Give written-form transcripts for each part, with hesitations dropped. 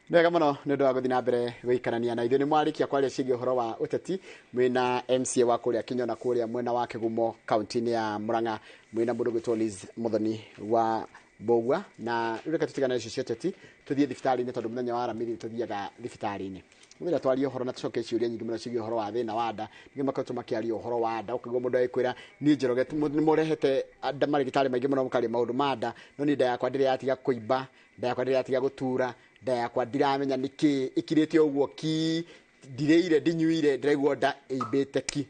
Nĩ wega mũno nĩ ũndũ wa gũthiĩ na mbere gũikarania na ithuĩ. Nĩ mwarĩkia kwaria ciĩgiĩ ũhoro wa ũteti mwĩna MCA wa kũrĩa Kinyona kũrĩa mwena wa Kĩgumo kaunti-inĩ ya Murang'a, mwĩna mũndũ ũgwĩtwo Liz Muthoni wa Mbũgua. Na rĩu reke tũtigane na icio cia ũteti tũthiĩ thibitarĩ-inĩ, tondũ mũthenya wa Aramithi tũthiaga thibitarĩ-inĩ. Mũthenya twarie ũhoro na tũcoke ciũria nyingĩ mũno ciĩgiĩ ũhoro wa thĩna wa nda. Ningĩ makoretwo makĩaria ũhoro wa nda, ũkaigua mũndũ agĩkwĩra niĩ Njoroge nĩ mũrehete marĩgĩtarĩ maingĩ mũno mũkaria maũndũ ma nda, no niĩ nda yakwa ndĩrĩ yatiga kũimba, nda yakwa ndĩrĩ yatiga gũtura, nda yakwa ndiramenya nĩkĩ ĩkirĩte ũguo ki, ndirĩire ndinyuire, ndĩraigua nda ĩimbĩte ki.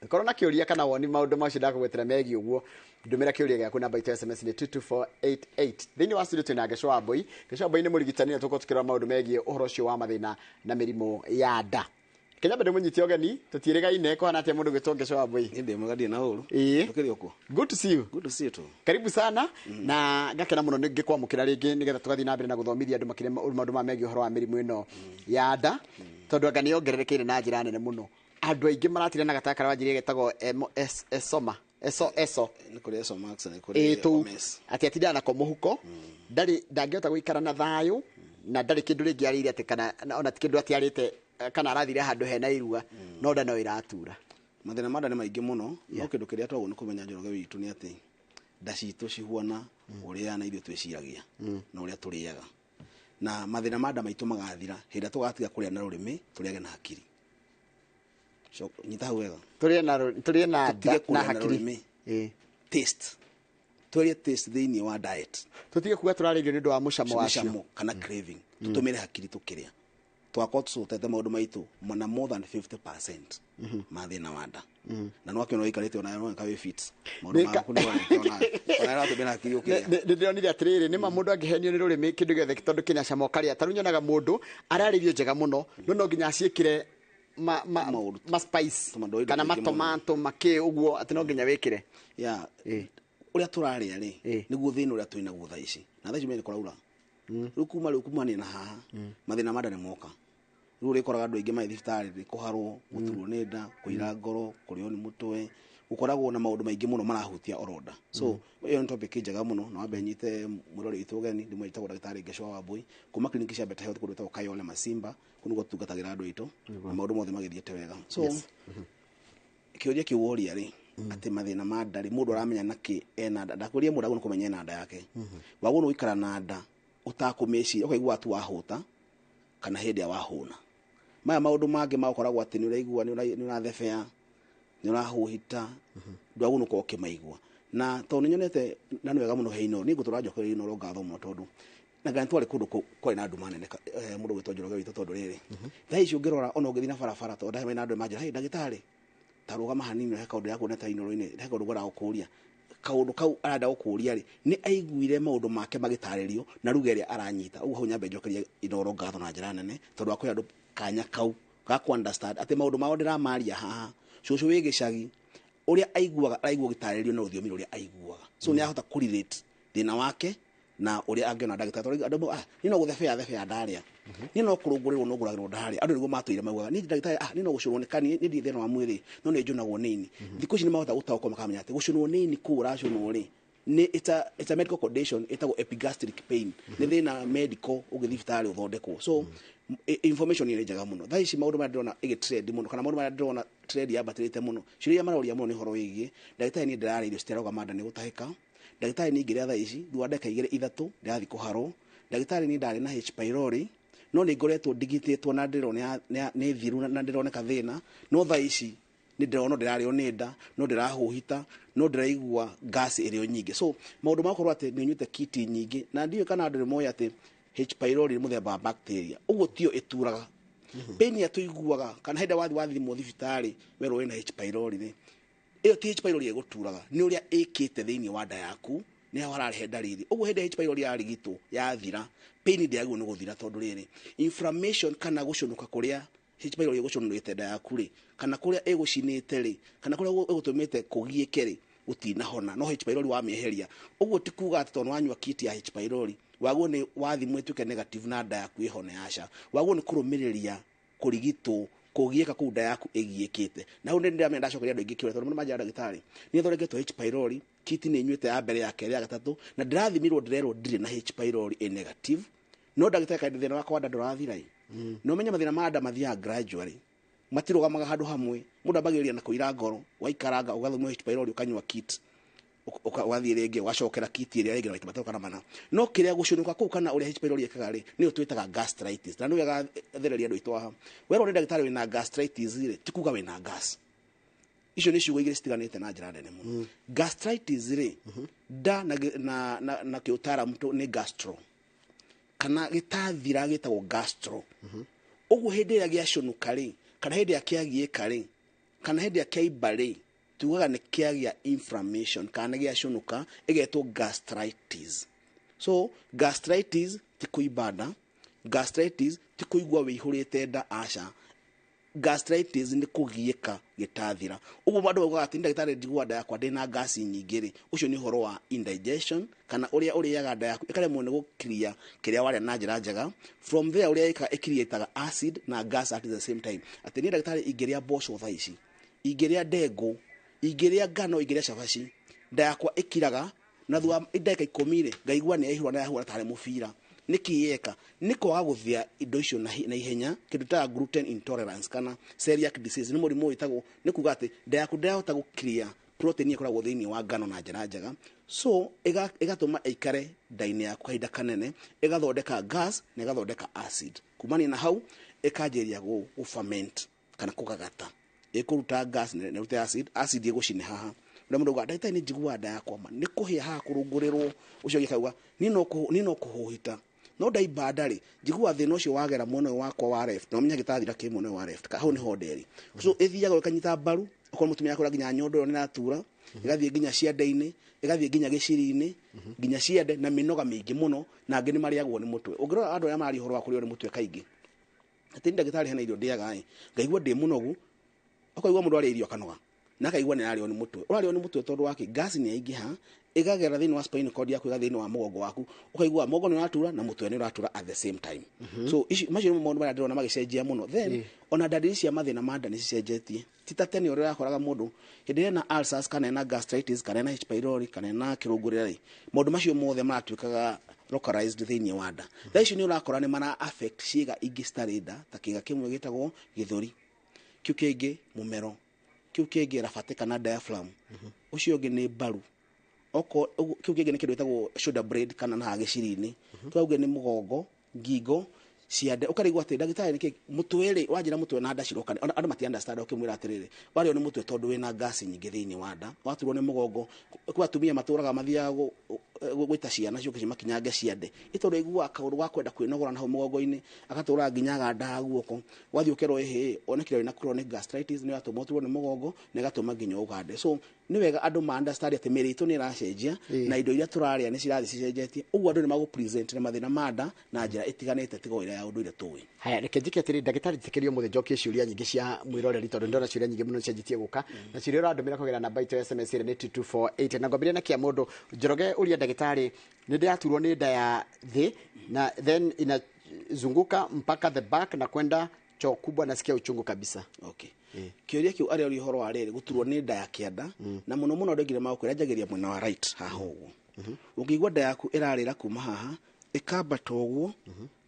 Korwo na kĩũria kana woni maũndũ macio ndakũgwetera megiĩ ũguo, ndũmĩra kĩũria gĩaku namba itũ ya SMS nĩ 22488. Thĩinĩ wa studio twĩna Ngecũ wa Mbũi. Ngecũ wa Mbũi nĩ mũrigitani na tũkorwo tũkĩrora maũndũ megiĩ ũhoro ũcio wa mathĩna na mĩrimũ ya nda. Kenya mbere mũnyite ũgeni, tũtiĩrĩgaine kũhana atĩa mũndũ gwĩtwo Ngecũ wa Mbũi? Niĩ ndĩ mwega, ndirĩ na ũru. Ĩĩ. Ndũkĩrĩ ũkuo? Good to see you. Good to see you too. Karibu sana na ngakena mũno ngĩkwamũkĩra rĩngĩ nĩgetha tũgathiĩ na mbere na gũthomithia andũ makĩria maũndũ ma megiĩ ũhoro wa mĩrimũ ĩno ya nda, tondũ anga nĩ yongererekeire na njĩra nene mũno. Andũ aingĩ maratinda na gataka karĩa wanjirie getagwo esoma eso eso. Nĩ kũrĩ Esomax, nĩ ĩ kũrĩ tũu Omes. Atĩ atindaga nako mũhuko, ndarĩ ndangĩhota gũikara na thayũ na ndarĩ kĩndũ rĩngĩ arĩire atĩ kana ona ti kĩndũ atĩ arĩte kana arathire handũ hena iruga, no nda no ĩratura. Mathĩna ma nda nĩ maingĩ mũno, no kĩndũ kĩrĩa twagwo nĩ kũmenya, Njoroge witũ, nĩ atĩ nda citũ cihuana ũrĩa na ithuĩ twĩciragia na ũrĩa tũrĩaga. Na mathĩna ma nda maitũ magathira hĩndĩ ĩrĩa tũgatiga kũrĩa na rũrĩmĩ, tũrĩage na hakiri. Nyita hau wega. Tũrĩe na Tũtige nda na kũrĩa na hakiri. rũrĩmĩ. Ĩ. Taste, twerie taste thĩinĩ wa diet. Tũtige kuga tũrarĩa irio nĩ ũndũ wa mũcamo wacio. Mũcamo kana craving. Tũtũmĩre hakiri tũkĩrĩa, twakorwo tũcotete maũndũ maitũ na more than 50% ma thĩna wa nda. Na no akĩona ũikarĩte ona no wĩ fit, maũndũ maku nĩ ona ona ũratũmĩra hakiri ũkĩrĩa. Nĩ ndĩronire atĩrĩrĩ, nĩ ma mũndũ angĩhenio nĩ rũrĩmĩ kĩndũ gĩothe tondũ kĩna cama ũkarĩa. Ta rĩu nyonaga mũndũ ararĩa irio njega mũno, no no nginya aciĩkĩre ma, Maũndũ. ma spice Tũmadoido kana tũingĩ mũno. matomato makĩ ũguo atĩ no nginya wĩkĩre. Ya. Ĩ. Ũrĩa tũrarĩa rĩ, nĩguo thĩna ũrĩa twĩ naguo thaa ici. Na thaa ici mene kũraura rĩu, kuma rĩu kumania na haha mathĩna ma nda nĩ moka. Rĩu ũrĩkoraga andũ aingĩ marĩ thibitarĩ nĩ kũharwo, gũturwo nĩ nda, kũira ngoro, kũrĩo nĩ mũtwe, gũkoragwo na maũndũ maingĩ mũno marahutia oronda. So ĩyo nĩ topic njega mũno. Na wambe nyite mwĩrori witũ ũgeni, ndĩmwe njĩtagwo ndagĩtarĩ Ngecwa wa Mbũi kuma kliniki cia Better Health kũndũ gwĩtagwo Kayole Masimba. Kũu nĩguo tũtungatagĩra andũ aitũ na maũndũ mothe magĩthiĩte wega. So kĩũria kĩu woria rĩ, atĩ mathĩna ma nda rĩ, mũndũ aramenya nakĩ ena nda? Ndakwĩrire mũndũ agĩrĩirwo nĩ kũmenya ena nda yake. Wagĩrĩirwo nĩ gũikara na nda ũtakũmĩciria, ũkaigua tu wahũta kana hĩndĩ ĩrĩa wahũna. Maya maũndũ mangĩ magũkoragwo atĩ nĩ ũraigua nĩ ũrathebea, nĩ ũrahũhita, ndwagĩrĩirwo nĩ gũkorwo ũkĩmaigua. Na tondũ nĩ nyonete na nĩ wega mũno he Inooro, niĩ ngũtũra njokereirie Inooro ngatho mũno, tondũ na ngai twarĩ kũndũ kwarĩ na nduma nene mũndũ gwĩtwo Njoroge witũ. Tondũ rĩrĩ, thaa ici ũngĩrora ona ũngĩthiĩ na barabara, tondũ ndahema na andũ manjĩra, "Hey, ndagĩtarĩ, ta rũgama hanini, he kaũndũ ndĩrakuona ta Inooro-inĩ, he kaũndũ ngwendaga gũkũria." Kaũndũ kau arenda gũkũria rĩ, nĩ aiguire maũndũ make magĩtarĩrio na ruga ĩrĩa aranyita ũguo. Hau nyambe njokerie Inooro ngatho na njĩra nene, tondũ wa kũhe andũ kanya kau ga ku understand atĩ maũndũ mao ndĩramaria haha, cũcũ wĩ gĩcagi ũrĩa aiguaga araigua ũgĩtarĩrio na rũthiomi rũrĩa aiguaga. So nĩ ahota kũ relate thĩna wake na ũrĩa angĩona ndagĩtarĩ, tondũ andũ amwe, "Ah, niĩ no gũthebea thebea ndarĩa, niĩ no kũrũngũrĩrwo no ngũragĩrwo ndarĩa." Andũ nĩguo matũire maugaga, "Niĩ ndagĩtarĩ, ah, niĩ no gũcũrwo nĩ kani, niĩ ndirĩ thĩna wa mwĩrĩ, no nĩ njũnagwo nĩ ini." Thikũ ici nĩ mahota gũtaũkwo, makamenya atĩ gũcũnwo nĩ ini kũu ũracũnwo rĩ, nĩ it's a medical condition ĩtagwo epigastric pain, nĩ thĩna medical ũngĩthiĩ thibitarĩ ũthondekwo. So information nĩ njega mũno. Thaa ici maũndũ marĩa ndĩrona ĩgĩtrend mũno, kana maũndũ marĩa ndĩrona trend yambatĩrĩte mũno, ciũria iria maroria mũno nĩ ũhoro wĩgiĩ, "Ndagĩtarĩ, niĩ ndĩrarĩa irio citirarũgama nda nĩ gũtahĩka. Ndagĩtarĩ, niĩ ngĩrĩa thaa ici thutha wa ndagĩka 2 3 ndĩrathiĩ kũharwo. Ndagĩtarĩ, niĩ ndarĩ na H pylori, no nĩ ngoretwo ndigitĩtwo na ndĩrona nĩ thiru na ndĩroneka thĩna, no thaa ici nĩ ndĩrona no ndĩrarĩo nĩ nda, no ndĩrahũhita, no ndĩraigua gas ĩrĩ o nyingĩ." So maũndũ ma gũkorwo atĩ nĩ ũnyuĩte kiti nyingĩ, na ndiũĩ kana andũ nĩ moĩ atĩ H pylori nĩ mũthemba wa bacteria, ũguo tiyo ĩturaga pain ĩrĩa tũiguaga kana hĩndĩ ĩrĩa wathiĩ wathimwo thibitarĩ werwo wĩna H pylori rĩ, ĩyo ti H pylori ĩgũturaga, nĩ ũrĩa ĩkĩte thĩinĩ wa nda yaku nĩho hararehe ndariri. Ũguo hĩndĩ ĩrĩa H pylori yarigitwo yathira, pain ndĩagĩrĩirwo nĩ gũthira, tondũ rĩrĩ, inflammation kana gũcũnũka kũrĩa H pylori ĩgũcũnũrĩte nda yaku rĩ, kana kũrĩa ĩgũcinĩte rĩ, kana kũrĩa ĩgũtũmĩte kũgiĩke rĩ, gũtinahona. No H pylori wamĩeheria, ũguo ti kuga atĩ tondũ wanyua kit ya H pylori wagwo nĩ wathimwo ĩtuĩke negative na nda yaku ĩhone. Aca, wagwo nĩ kũrũmĩrĩria kũrigitwo kũgiĩka kũu nda yaku ĩgiĩkĩte. Na hau nĩ ndĩramenya ndacokeria andũ aingĩ kĩũria, tondũ mũno manjĩra, "Ndagĩtarĩ, nĩ thondeketwo H pylori kit, nĩ nyuĩte ya mbere, ya kerĩ, ya gatatũ, na ndĩrathimirwo ndĩrerwo ndirĩ na H pylori, ĩ negative." No ndagĩtarĩ kaĩ thĩna wakwa wa nda ndũrathira ĩ. No menye mathĩna ma nda mathiaga gradually, matirũgamaga handũ hamwe. Mũndũ ambagĩrĩria na kũira ngoro, waikaranga ũgathimwo H pylori, ũkanyua kit, ũgathiĩ rĩngĩ ũgacokera kit ĩrĩa rĩngĩ na maita matatũ kana mana. No kĩrĩa gũcũnũka kũu kana ũrĩa H pylori ĩkaga rĩ, nĩyo twĩtaga gastritis. Na nĩwe gathereria andũ aitũ haha, werwo nĩ ndagĩtarĩ wĩna gastritis rĩ, ti kuga wĩna gas. Icio nĩ ciugo igĩrĩ citiganĩte na njĩra nene mũno. Gastritis rĩ, nda na, na kĩũtaaramu nĩ gastro kana gĩtathira gĩtagwo gastro. Ũguo hĩndĩ ĩrĩa gĩacũnũka rĩ, kana hĩndĩ ĩrĩa kĩagiĩka rĩ, kana hĩndĩ ĩrĩa kĩaimba rĩ, tugaga nĩ kĩagĩa inflammation kana nĩ gĩacũnũka, ĩgetwo gastritis. So gastritis ti kũimba nda, gastritis ti kũigua wĩihũrĩte nda, aca. Gastritis nĩ kũgiĩka gĩtathira. Ũguo andũ maugaga atĩ ndagĩtarĩ njigua nda yakwa ndĩna gasi nyingĩ rĩ, ũcio nĩ ũhoro wa indigestion kana ũrĩa ũrĩaga nda yaku ĩkaremwo nĩ gũkiria kĩrĩa warĩa na njĩra njega. From there ũrĩa ĩkaga ĩkiriĩtaga acid na gas at the same time. Atĩ niĩ ndagĩtarĩ ingĩrĩa mboco thaa ici, ingĩrĩa ndengũ, ingĩrĩa ngano, ingĩrĩa cabaci, nda yakwa ĩkiraga na thutha wa ndagĩka 10 rĩ, ngaigua nĩ yaihũra na yahũra tarĩ mũbira. Nĩkĩ yeka? Nĩ kwaga gũthĩa indo icio na ihenya, kĩndũ ta gluten intolerance kana celiac disease. Nĩ mũrimũ wĩtagwo nĩ kuga atĩ nda yaku ndĩrahota gũclear protein ĩkoragwo thĩinĩ wa ngano na njĩra njega, so ĩgatũma ĩikare nda-inĩ yaku kahinda kanene, ĩgathondeka gas na ĩgathondeka acid. Kumania na hau ĩkanjĩrĩria gũ ferment kana kũgagata, ĩkũruta gas na ĩrute acid. Acid ĩgũcine haha. Ũrĩa mũndũ augaga, ndagĩtarĩ nĩ njiguaga nda yakwa ma nĩ kũhĩa haha kũrũngũrĩrwo, ũcio ũngĩ akauga niĩ no kũhũhita, no ndaimba nda rĩ, njiguaga thĩna ũcio wagera mwena ũyũ wakwa wa left, na ũmenye gĩtathira kĩ mwena ũyũ wa left, hau nĩho nderi. So ĩthiaga ĩkanyita mbaru, okorwo mũtumia akũra nginya nyondo ĩyo nĩ ĩratura, ĩgathiĩ nginya ciande-inĩ, ĩgathiĩ nginya gĩciri-inĩ, nginya ciande na mĩnoga mĩingĩ mũno, na angĩ nĩ marĩagwo nĩ mũtwe. Ũngĩrora andũ arĩa mararia ũhoro wa kũrĩo nĩ mũtwe kaingĩ, atĩ ndagĩtarĩ hena irio ndĩaga ĩ, ngaigua ndĩ mũnogu, ũkaigua mũndũ arĩa irio akanoga na akaigua nĩ ararĩo nĩ mũtwe. Ũrarĩo nĩ mũtwe tondũ wake gas nĩ yaingĩha, ĩgagera thĩinĩ wa spinal cord yaku, ĩgathiĩ thĩinĩ wa mũgongo waku, ũkaigua mũgongo nĩ ũratura na mũtwe nĩ ũratura at the same time. So ici macio nĩmo maũndũ marĩa ndĩrona magĩcenjia mũno. Then ona ndariri cia mathĩna ma nda nĩ cicenjetie. Ti ta tene ũrĩa ũrakoraga mũndũ hĩndĩ ĩrĩa ena ulcers kana ena gastritis kana ena H pylori kana ena kĩrũngũrĩra rĩ, maũndũ macio mothe maratuĩkaga localized thĩinĩ wa nda. Thaa ici nĩ ũrakora nĩ mara affect ciĩga ingĩ citarĩ nda, ta kĩĩga kĩmwe gĩtagwo gĩthũri, kĩu kĩngĩ mũmero, kĩu kĩngĩ rabate kana diaphragm, ũcio ũngĩ nĩ mbaru, oko kĩu kĩngĩ nĩ kĩndũ gĩtagwo shoulder blade kana na gĩciri-inĩ, kĩu kĩngĩ nĩ mũgongo, ngingo, ciande. Ũkarigwo atĩ ndagĩtarĩ nĩkĩ mũtwe rĩ, wanjĩra mũtwe na nda ciroka, andũ mati understand. Ũkĩmwĩra atĩrĩrĩ, warĩo nĩ mũtwe tondũ wĩna gasi nyingĩ thĩinĩ wa nda, waturwo nĩ mũgongo. Kwĩ atumia matũraga mathiaga gwĩta ciana ciũke cimakinyange ciande, ĩ tondũ aiguaga kaũndũ ga kwenda kwĩnogora na hau mũgongo-inĩ, agatũraga nginya agandaga guoko. Wathiĩ ũkerwo ĩhĩ, onekire wĩna chronic gastritis, nĩ ĩratũma ũturwo nĩ mũgongo na ĩgatũma nginya ũgande. So nĩ wega andũ ma understand atĩ mĩrĩ itũ nĩ ĩracenjia na indo iria tũrarĩa nĩ cirathiĩ cicenjetie. Ũguo andũ nĩ magũ present na mathĩna ma nda na njĩra ĩtiganĩte, tiga ĩrĩa ya ũndũire tũĩ. Haya, reke njĩke atĩrĩ, ndagĩtarĩ, njĩtĩkĩrie ũmũthĩ njokie ciũria nyingĩ cia mwĩroreri, tondũ ndĩrona ciũria nyingĩ mũno cianjĩtie gũka na ciũria ũrandũmĩra kũgerera namba itũ ya SMS ĩrĩa nĩ 2248. Na ngwambĩrĩria na kĩa mũndũ Njoroge, ũria ndagĩtarĩ, nĩ ndĩraturwo nĩ nda ya thĩ na then inazunguka mpaka the back na kwenda choo kubwa, nasikia uchungu kabisa. Okay, kĩũria kĩu arĩa ũria ũhoro wa rĩrĩ gũturwo nĩ nda ya kĩanda, na mũno mũno andũ aingĩ nĩmagũkwĩra njagĩria mwena wa right haha ũguo. Ũngĩigua nda yaku ĩrarĩra kuma haha ĩkambata ũguo,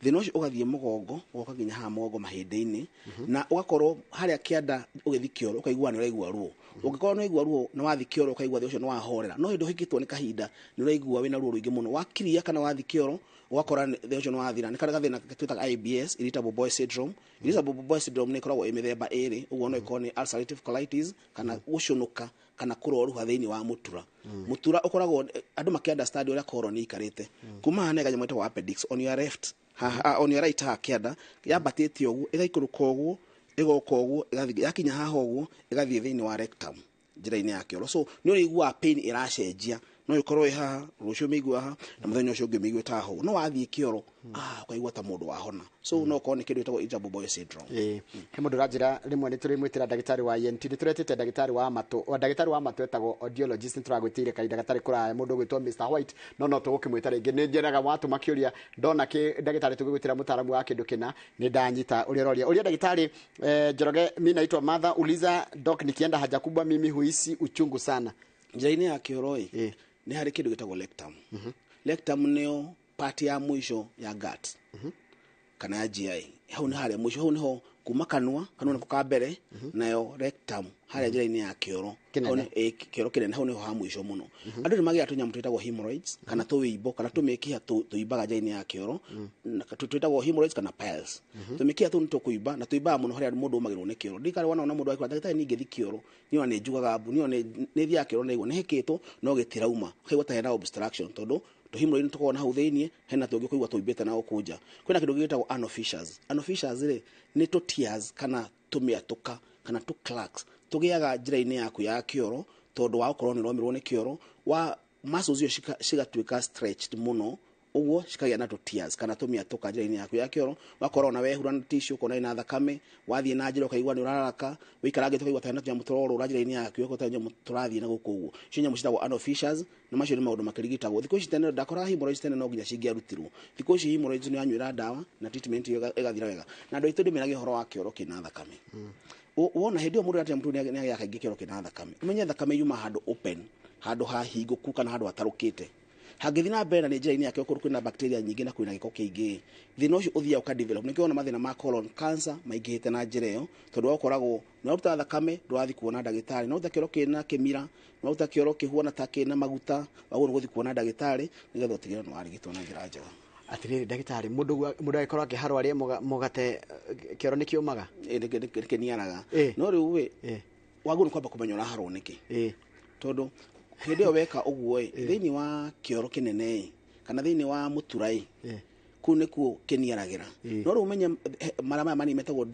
thĩna ũcio ũgathiĩ mũgongo, ũgoka nginya haha mũgongo mahĩndĩ-inĩ, na ũgakorwo harĩa kĩanda ũgĩthiĩ kĩoro ũkaigua nĩ ũraigua ruo. Ũngĩkorwo nĩ ũraigua ruo na wathiĩ kĩoro ũkaigua thĩ ũcio nĩ wahorera, no hĩndĩ ũhĩkĩtwo nĩ kahinda nĩ ũraigua wĩna ruo rũingĩ mũno, wakiria kana wathiĩ kĩoro ũgakora thĩ ũcio nĩ wathira. Nĩ karĩ gathĩna twĩtaga IBS, irritable bowel syndrome. Irritable bowel syndrome nĩ ĩkoragwo ĩ mĩthemba ĩrĩ. Ũguo no ĩkorwo nĩ ulcerative colitis kana gũcũnũka kana kũroruha thĩinĩ wa mũtura. Mũtura ũkoragwo andũ makĩ understand ũrĩa colon ĩikarĩte kuma haha nĩ kanyamũ getagwo appendix on your left haha, on your right haha kĩanda, yambatĩte ũguo, ĩgaikũrũka ũguo, ĩgoka ũguo, ĩgathiĩ yakinya haha ũguo, ĩgathiĩ thĩinĩ wa rectum, njĩra-inĩ ya kĩoro. So nĩ ũrĩiguaga pain ĩracenjia, no ĩkorwo ĩ haha, rũciũ mĩigua haha, na mũthenya ũcio ũngĩ mĩigue ta haha ũguo. No wathiĩ kĩoro, ũkaigua ta mũndũ wahona. So no ũkorwo nĩ kĩndũ gĩtagwo irritable bowel syndrome. Ĩĩ, he mũndũ ũranjĩra rĩmwe nĩ tũrĩmwĩtĩra ndagĩtarĩ wa ENT, nĩ tũretĩte ndagĩtarĩ wa matũ, o ndagĩtarĩ wa matũ etagwo audiologist, nĩ tũragwĩtĩire kahinda gatarĩ kũraya, mũndũ ũgwĩtwo Mr White, no tũgũkĩmwĩta rĩngĩ. Nĩ njeraga watũma kĩũria ndona kĩ ndagĩtarĩ tũgĩgwĩtĩra mũtaaramu wa kĩndũ kĩna, nĩ ndanyita ũrĩa ũroria. Ũria ndagĩtarĩ Njoroge, mi naitwa Martha, uliza doc, nikienda haja kubwa mimi huhisi uchungu sana. Njĩra-inĩ ya kĩoro ĩ, nĩ harĩ kĩndũ gĩtagwo rectum. Rectum nĩyo part ya mũico ya gut kana ya GI. Hau nĩ harĩa mũico, hau nĩho kuma kanua, kanua nĩko ka mbere, nayo rectum harĩa njĩra-inĩ ya kĩoro. Kĩnene. Kĩoro kĩnene, hau nĩho ha mũico mũno. Andũ nĩ magĩaga tũnyamũ twĩtagwo hemorrhoids kana tũwĩimbo kana tũmĩkiha tũimbaga njĩra-inĩ ya kĩoro, twĩtagwo hemorrhoids kana piles. Tũmĩkiha tũu nĩ tũkũimba na tũimbaga mũno harĩa mũndũ ũmagĩrwo nĩ kĩoro. Ndirikana wona mũndũ akiuga ndagĩtarĩ niĩ ngĩthiĩ kĩoro niĩ ona nĩ njugaga mbu, niĩ ona nĩ thiaga kĩoro na igua nĩ hĩkĩtwo no gĩtirauma, ũkaigua ta hena obstruction tondũ tũhemorrhoid nĩ tũkoragwo na hau thĩiniĩ, hena tũngĩ kũigua tũimbĩte na gũkũ nja. Kwĩna kĩndũ gĩtagwo anal fissures. Anal fissures rĩ nĩ tũ tears kana tũmĩatũka kana tũ cracks tũgĩaga njĩra-inĩ yaku ya kĩoro tondũ wa gũkorwo nĩ ũromirwo nĩ kĩoro, wa muscles icio cigatuĩka stretched mũno, ũguo cikagĩa na tũ tears kana tũmĩatũka njĩra-inĩ yaku ya kĩoro. Wakorwo ona wehura na tissue ũkona ĩna thakame, wathiĩ na njĩra ũkaigua nĩ ũrararaka, wĩikarangĩte ũkaigua ta hena tũnyamũ tũrorũra njĩra-inĩ yaku, ũkaigua ta tũnyamũ tũrathiĩ na gũkũ ũguo. Icio nyamũ ciĩtagwo anal fissures, na macio nĩ maũndũ makĩrigitagwo. Thikũ ici tene ndakoraga hemorrhoids tene no nginya cingĩarutirwo. Thikũ ici hemorrhoids nĩ wanyuĩra ndawa na treatment ĩyo ĩgathira wega. Na andũ aitũ ndĩmeragia ũhoro wa kĩoro kĩna thakame. Wona hĩndĩ ĩyo mũndũ atĩa mũndũ nĩ agĩaga kaingĩ kĩoro kĩna thakame, ũmenye thakame yuma handũ open, handũ hahingũku kana handũ hatarũkĩte. Hangĩthiĩ na mbere na nĩ njĩra-inĩ yake okorwo kwĩna bacteria nyingĩ na kwĩna gĩko kĩingĩ, thĩna ũcio ũthiaga ũka develop. Nĩkĩo wona mathĩna ma colon cancer maingĩhĩte na njĩra ĩyo, tondũ wakoragwo nĩ waruta thakame ndũrathiĩ kuona ndagĩtarĩ, nĩ waruta kĩoro kĩna kĩmira, nĩ waruta kĩoro kĩhuana ta kĩna maguta, wagĩrĩirwo nĩ gũthiĩ kuona ndagĩtarĩ nĩgetha ũtigĩrĩre nĩ warigitwo na njĩra njega. Atirĩrĩ ndagĩtarĩ, mũndũ angĩkorwo akĩharwo arĩe mũgate, kĩoro nĩ kĩũmaga? Nĩ kĩniaraga. No rĩu ĩ, wagĩrĩirwo nĩ kwamba kũmenya ũraharwo nĩkĩ. Tondũ hĩndĩ ĩyo weka ũguo ĩ, thĩinĩ wa kĩoro kĩnene ĩ, kana thĩinĩ wa mũtura ĩ, kũu nĩkuo kĩniaragĩra. No rĩu ũmenye mara maya manini metagwo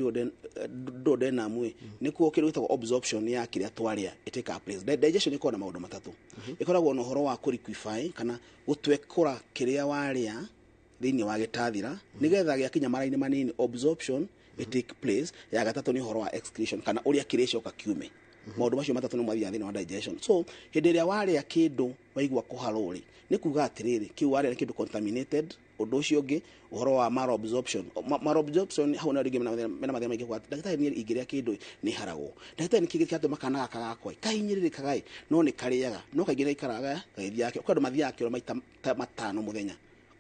duodenum ĩ, nĩkuo kĩndũ gĩtagwo absorption ya kĩrĩa twarĩa ĩtĩkaga place. Digestion ĩkoragwo na maũndũ matatũ. Ĩkoragwo na ũhoro wa kũ liquefy kana gũtwekũra kĩrĩa warĩa thĩinĩ wa gĩtathira nĩgetha gĩakinya mara-inĩ manini absorption it take place. Ya gatatũ nĩ ũhoro wa excretion kana ũrĩa kĩrĩcoka kiume. Maũndũ macio matatũ nĩ mathiaga thĩinĩ wa digestion. So hĩndĩ ĩrĩa warĩa kĩndũ waigua kũharwo rĩ, nĩ kuga atĩrĩrĩ kĩu warĩa nĩ kĩndũ contaminated. Ũndũ ũcio ũngĩ ũhoro wa malabsorption. Malabsorption hau nĩ rĩngĩ mena mathĩna maingĩ kwa ndagĩtarĩ niĩ ingĩrĩa kĩndũ nĩ haragwo. Ndagĩtarĩ nĩ kĩngĩ kĩratũma kana gaka gakwa kahinyĩrĩrĩkaga ĩ, no nĩ karĩaga, no kaingĩ gaikaraga gagĩthiaga kĩoro. Kwĩ andũ mathiaga kĩoro maita ta matano mũthenya.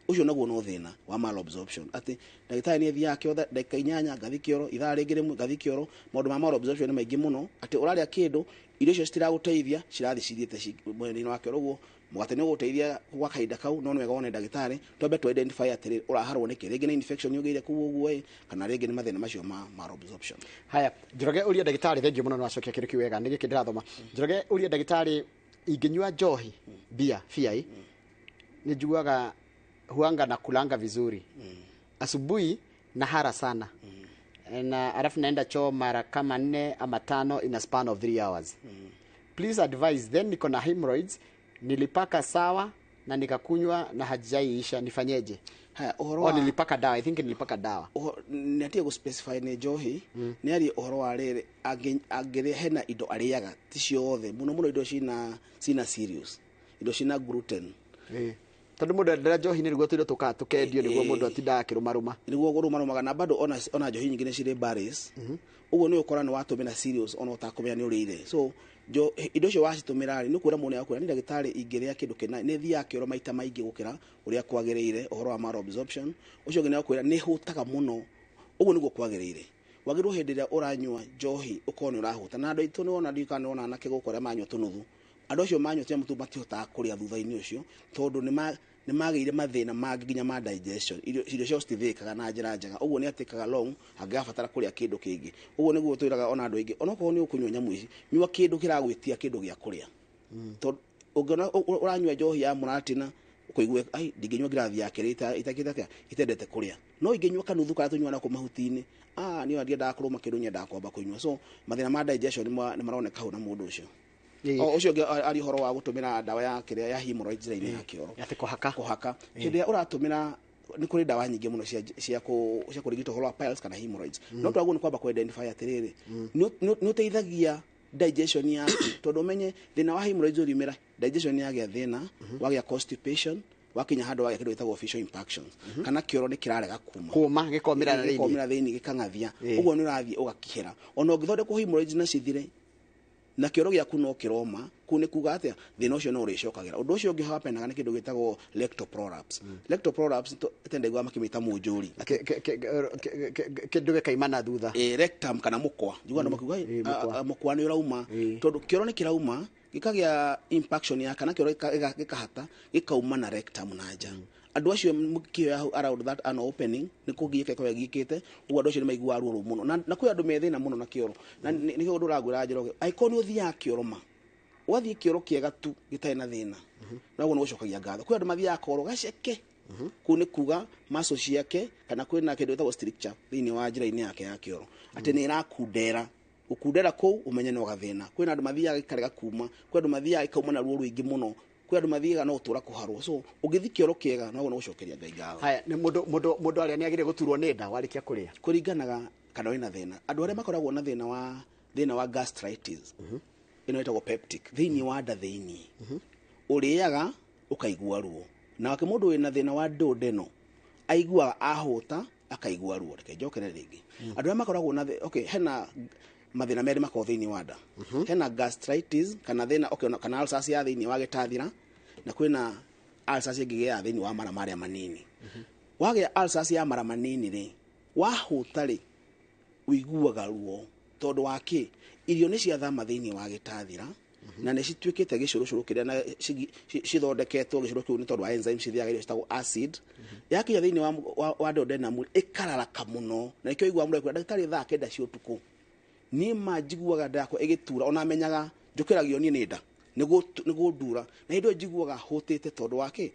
Ũcio naguo no thĩna wa malabsorption, atĩ ndagĩtarĩ nĩ athiaga kĩoro ndagĩka 8 ngathiĩ kĩoro, ithaa rĩngĩ rĩmwe ngathiĩ kĩoro. Maũndũ ma malabsorption nĩ maingĩ mũno, atĩ ũrarĩa kĩndũ irio icio citiragũteithia, cirathiĩ cithiĩte mwena-inĩ wa kĩoro. Ũguo mũgate nĩ ũgũteithia gwa kahinda kau, no nĩ wega wone ndagĩtarĩ twambe tu identify atĩrĩrĩ ũraharwo nĩkĩ, rĩngĩ nĩ infection ũgĩire kũu ũguo ĩ, kana rĩngĩ nĩ mathĩna macio ma malabsorption. Haya, Njoroge ũria ndagĩtarĩ, thengiũ mũno nĩ wacokia kĩndũ kĩu wega, nĩ gĩkĩ ndĩrathoma. Njoroge ũria ndagĩtarĩ, ingĩnyua njohi bia bia ĩ, nĩ njugaga huanga na kulanga vizuri. Asubuhi nahara sana. Na alafu naenda choo mara kama 4 ama 5 in a span of 3 hours. Please advise. Then niko na hemorrhoids, nilipaka sawa na nikakunywa na hajaiisha, nifanyeje? Haya, ũhoro Oh, wa nilipaka dawa, I think nilipaka dawa. Nĩ atige gũ-specify nĩ njohi, nĩ arie ũhoro wa rĩrĩ, angĩrĩa hena indo arĩaga, ti ciothe, mũno mũno indo cina cereals, indo cina gluten. Tondũ mũndũ endera njohi nĩ nĩguo tũindo tũkaga tũkendio nĩguo mũndũ atindaga akĩrũmarũma. Nĩguo kũrũmarũmaga, na bado ona njohi nyingĩ nĩ cirĩ berries. Ũguo nĩ ũkora nĩ watũmĩra cereals ona ũtakũmenya nĩ ũrĩire. So indo icio wacitũmĩra rĩ, nĩ ũkuona mũndũ nĩakwĩra, nĩ ndagĩtarĩ ingĩrĩa kĩndũ kĩna, nĩ thiaga kĩoro maita maingĩ gũkĩra ũrĩa kwagĩrĩire, ũhoro wa malabsorption. Ũcio ũngĩ nĩakwĩra nĩ hũtaga mũno, ũguo nĩguo kwagĩrĩire. Wagĩrĩirwo hĩndĩ ĩrĩa ũranyua njohi ũkorwo nĩ ũrahũta. Na andũ aitũ nĩwona, ndiũĩ kana nĩwona anake gũkũ arĩa manyua tũnuthu. Andũ acio manyua tũnyamũ tũu matihotaga kũrĩa thutha-inĩ ũcio, tondũ nĩ magĩire mathĩna mangĩ nginya ma digestion. Irio ciao citithĩĩkaga na njĩra njega. Ũguo nĩ atĩkaga long angĩgabatara kũrĩa kĩndũ kĩngĩ. Ũguo nĩguo twĩraga ona andũ aingĩ, onokorwo nĩ ũkũnyua nyamũ ici, nyua kĩndũ kĩragwĩtia kĩndũ gĩa kũrĩa. Tondũ ũngĩona ũranyua njohi ya mũratina, ũkũigua, ai, ndingĩnyua ngirathi ya kerĩ itakĩte atĩa, itendete kũrĩa. No ingĩnyua kanuthu karĩa tũnyuaga nako mahuti-inĩ, niĩ ndiendaga kũrũma kĩndũ, nyendaga kwamba kũnyua. So mathĩna ma digestion nĩ maroneka hau na mũndũ ũcio. O ũcio ũngĩ ari ũhoro wa gũtũmĩra ndawa ya kĩrĩa ya hemorrhoids njĩra-inĩ ya kĩoro. Atĩ kũhaka. Kũhaka. Hĩndĩ ĩrĩa ũratũmĩra, nĩ kũrĩ ndawa nyingĩ mũno cia kũrigita ũhoro wa piles kana hemorrhoids. No twagĩrĩirwo nĩ kwamba kũ-identify atĩrĩrĩ, nĩ ũteithagia digestion yaku, tondũ ũmenye thĩna wa hemorrhoids ũriumĩra, digestion yagĩa thĩna, wagĩa constipation, wakinya handũ wagĩa kĩndũ gĩtagwo facial impactions, kana kĩoro nĩ kĩrarega kuma. Kũma, gĩkomĩra na thĩinĩ. Gĩkomĩra thĩinĩ, gĩkang'athia. Ũguo nĩ ũrathiĩ ũgakĩhera. Ona ũngĩthondekwo hemorrhoids na cithire, Na kĩoro gĩaku no kĩroma, kũu nĩ kuga atĩa thĩna ũcio no ũrĩcokagĩra. Ũndũ ũcio ũngĩ hapenaga nĩ kĩndũ gĩtagwo rectal prolapse. Rectal prolapse tendaigua makĩmĩta mũnjũri. Kĩndũ gĩkaima na thutha. Rectum kana mũkwa, njiguaga andũ makiuga mũkwa. Mũkwa nĩ ũrauma tondũ kĩoro nĩ kĩrauma gĩkagĩa impaction ya kana kĩoro gĩkahata gĩkauma na rectum na nja. Andũ acio mũkĩoya hau around that an opening nĩ kũgiĩka ĩkoragwo ĩgiĩkĩte ũguo, andũ acio nĩ maiguaga ruo rũu mũno na kwĩ andũ me thĩna mũno na kĩoro na nĩkĩo ũndũ ũrangwĩra Njoroge, angĩkorwo nĩ ũthiaga kĩoro ma ũgathiĩ kĩoro kĩega tu gĩtarĩ na thĩna, noguo nĩ gũcokagia ngatho. Kwĩ andũ mathiaga koro gaceke, kũu nĩ kuga muscle ciake kana kwĩna kĩndũ gĩtagwo stricture thĩinĩ wa njĩra-inĩ yake ya kĩoro, atĩ nĩ ĩrakundera. Gũkundera kũu ũmenye no gathĩna. Kwĩna andũ mathiaga gĩkarega kuma, kwĩ andũ mathiaga gĩkauma na ruo rũingĩ mũno, kwĩ andũ mathiaga no gũtũra kũharwo. So ũngĩthiĩ kĩoro kĩega noguo nĩ gũcokeria Ngai ngatho. Haya, nĩ mũndũ arĩa nĩ agĩrĩire gũturwo nĩ nda warĩkia kũrĩa? Kũringanaga kana wĩna thĩna. Andũ arĩa makoragwo na thĩna wa gastritis ĩno ĩtagwo peptic thĩinĩ wa nda thĩinĩ, ũrĩaga ũkaigua ruo. Nake mũndũ wĩna thĩna wa duodenal aiguaga ahũta akaigua ruo. Reke njokere rĩngĩ, andũ arĩa makoragwo na okay, hena mathĩna merĩ makoragwo thĩinĩ wa nda. Hena gastritis kana thĩna, okay, kana ulcers ya thĩinĩ wa gĩtathira, na kwĩna ulcers ĩngĩ ya thĩinĩ wa mara marĩa manini. Wagĩa ulcers ya mara manini rĩ, wahũta rĩ, ũiguaga ruo tondũ wa kĩ? Irio nĩ ciathama thĩinĩ wa gĩtathira na nĩ cituĩkĩte gĩcũrũcũrũ kĩrĩa na cithondeketwo gĩcũrũ kĩu nĩ tondũ wa enzyme cithĩaga irio citagwo acid. Yakinya thĩinĩ wa duodenum ĩkararaka mũno, na nĩkĩo ũiguaga mũndũ akiuga, "Ndagĩtarĩ, thaa 9 cia ũtukũ niĩ ma njiguaga nda yakwa ĩgĩtura, ona menyaga njũkĩragio niĩ nĩ nda nĩ gũndura, na hĩndĩ ĩyo njiguaga hũtĩte tondũ wa kĩ?